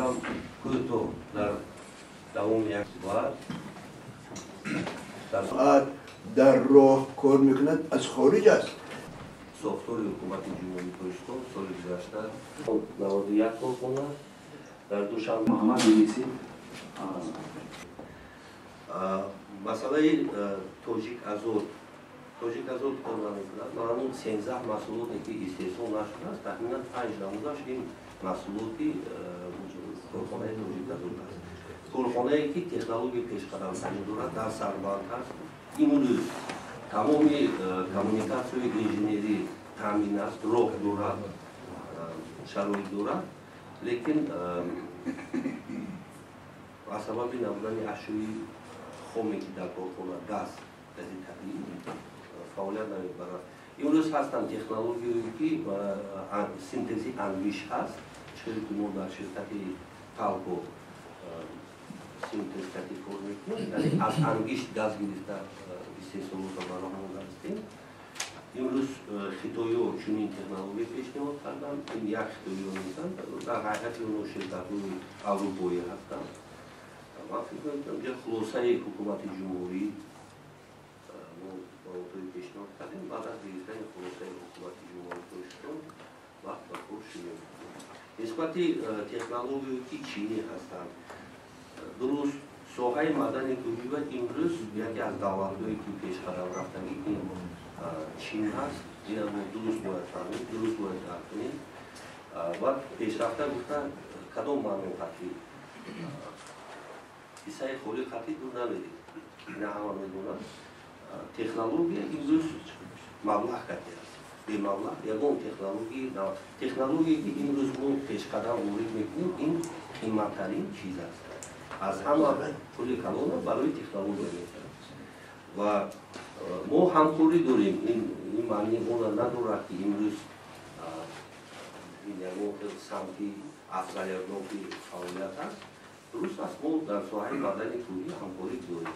мекунам кӯтоҳ дар давоми як соат дар роҳ кор мекунад аз хориҷ аст. Сохтори ҳукумати Ҷумҳурии Тоҷикистон соли гузашта 91 корхона дар Душанбе. Муҳаммад Юниси. Масъалаи Тоҷик Азот, Тоҷик Азот кор намекунад. Маъмул 13 маҳсулоте, ки истеҳсол нашудааст, тахминан 5 намудаш ин маҳсулоти корхонаи Тоҷик Азот аст. Корхонае, ки технологияи пешқадамтарин дорад, дар сарбанд аст. Имрӯз тамоми коммуникатсияи инженерӣ таъмин аст, роҳ дорад, шароит дорад, лекин аз сабаби набудани ашёи хоме, ки дар корхона, газ, гази табиӣ, фаъолият намебарад. Имрӯз ҳастанд технологияе, ки синтези ангиш ҳаст, чизе ки мо дар ширкати Талко синтез кати кор мекунем, яъне аз ангишт газ гирифта истеҳсолотро ба роҳ мондаастем. Имрӯз хитоиҳо чунин технология пешниҳод карданд. Ин як хитоиҳо нестанд, дар ҳайати онҳо ширкатҳои аврупоӣ ҳастанд. Ман фикр мекунам, ҷа хулосаи ҳукумати ҷумҳурӣ мо маълумотҳои пешниҳод кардем. Баъд аз гирифтани хулосаи ҳукумати Ҷумҳурии Тоҷикистон вақт ба кор шурӯъ мекунем. Нисбати технологияе, ки чинӣ ҳастанд, дуруст, соҳаи маъдани кӯҳива имрӯз яке аз давлатҳое, ки пешқадам рафтагӣ, ин Чин ҳаст. Ина мо дуруст бояд фаҳмем, дуруст бояд дарк кунем. Баъд пешрафта гуфта кадом маъно? Қатъӣ ҳиссаи холи қатъӣ дур намедид, ина ҳама медонанд. Технология имрӯз маблағ қатъӣ аст. Бемаблағ ягон технология, технологие, ки имрӯз мо пешқадам ворид мекунем, ин қиматтарин чиз аст. Аз ҳама пули калона барои технология метавад ва мо ҳамкорӣ дорем. Ин маънии она надорад, ки имрӯз ин ягон хел самти афзалиятноки фаъолият аст. Дуруст аст, мо дар соҳаи маъдани кӯҳӣ ҳамкорӣ дорем.